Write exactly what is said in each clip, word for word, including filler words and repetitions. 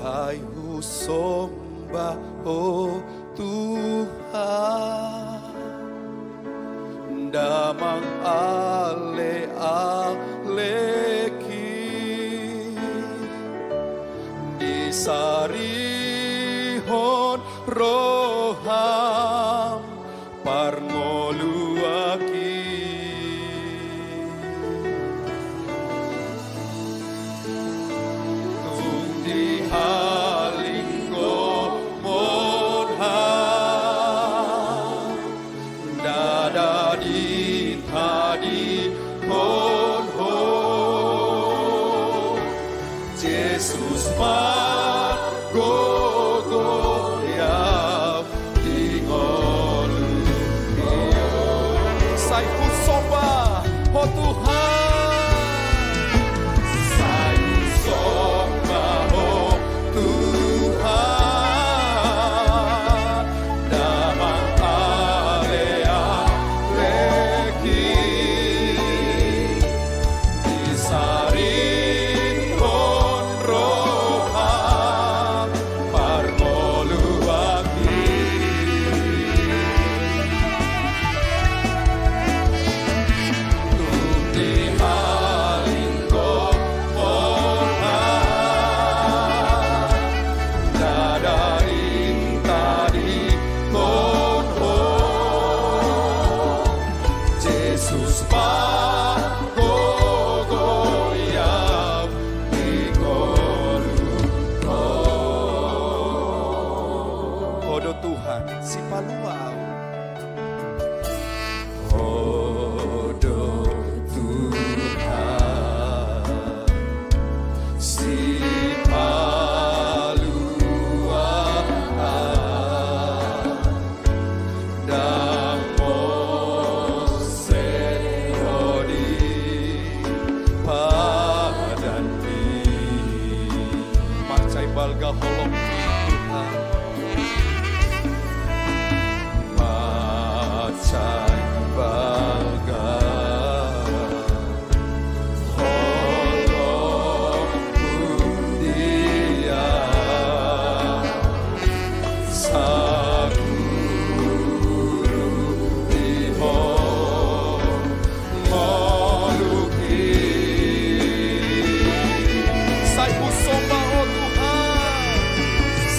Ai husomba Ho Tuhan, damang ale-aleki, disarihon roham parngoluan i. Tung dihalingkomon Ho, ndada ditadingkon Ho, Jesus ma gogo i au di ngolu. Sai husomba Ho Tuhan. Sai husomba Ho Tuhan, damang ale-aleki, disarihon roham parngoluan i. Tung dihalingkomon Ho, ndada ditadingkon Ho, Jesus ma gogo i au di ngolu. Ho do Tuhan, sipalua au. Ho do Tuhan, sipalua au. Ndang mose Ho di padan i. Mansai balga holong, Tuhan. Mansai balga holong di au, saguru di Ho ngolungki. Sai husomba Ho Tuhan.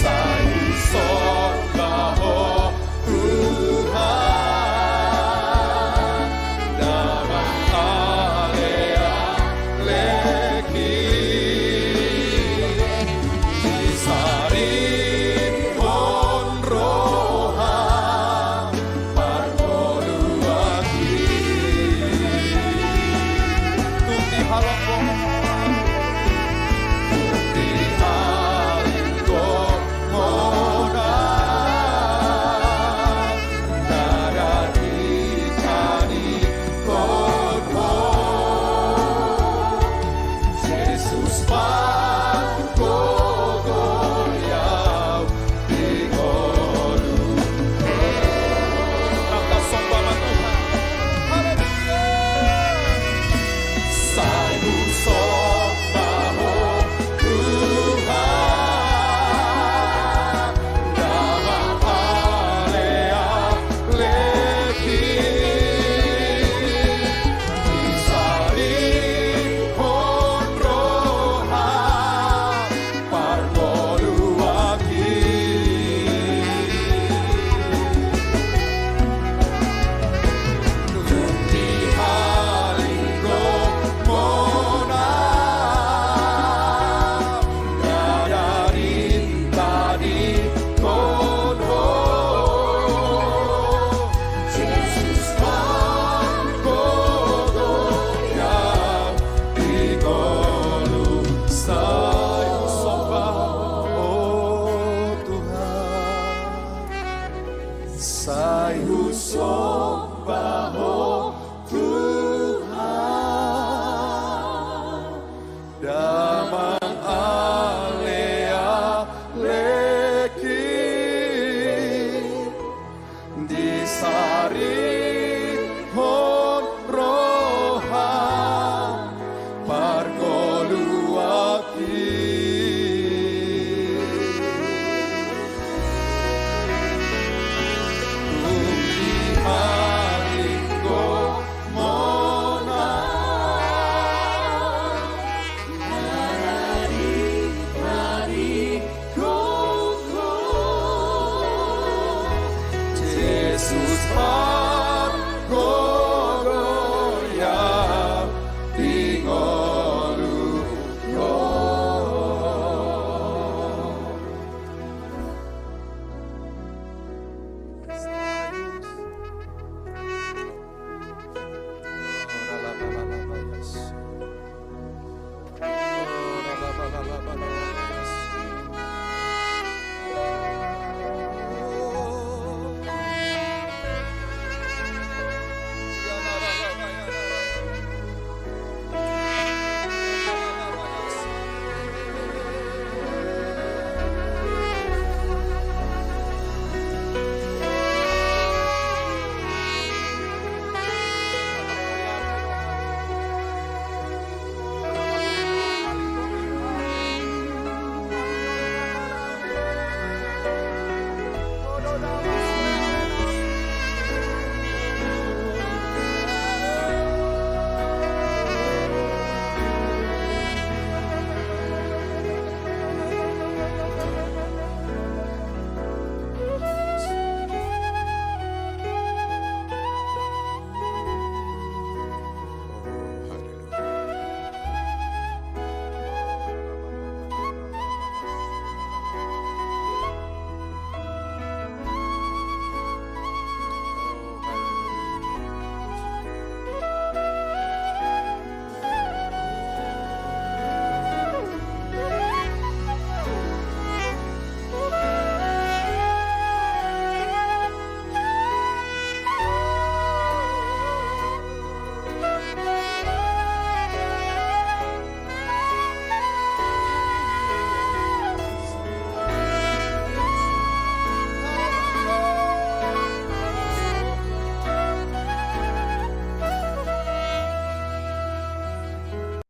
Sai husomba Ho Tuhan, damang ale-aleki, disarihon roham parngoluan i. Tung dihalingkomon Ho, tung dihalingkomon Ho, ndada ditadingkon Ho, Jesus ma gogo i au di ngolu. Nang tasomba ma Tuhan. Haleluya. Sai husomba Ho Tuhan, damang ale-aleki, disarihon roham parngoluan i. Tung dihalingkomon Ho, ndada ditadingkon Ho, Jesus ma gogo i au di ngolu. Sai husomba Ho Tuhan, sai husomba Ho Tuhan, da-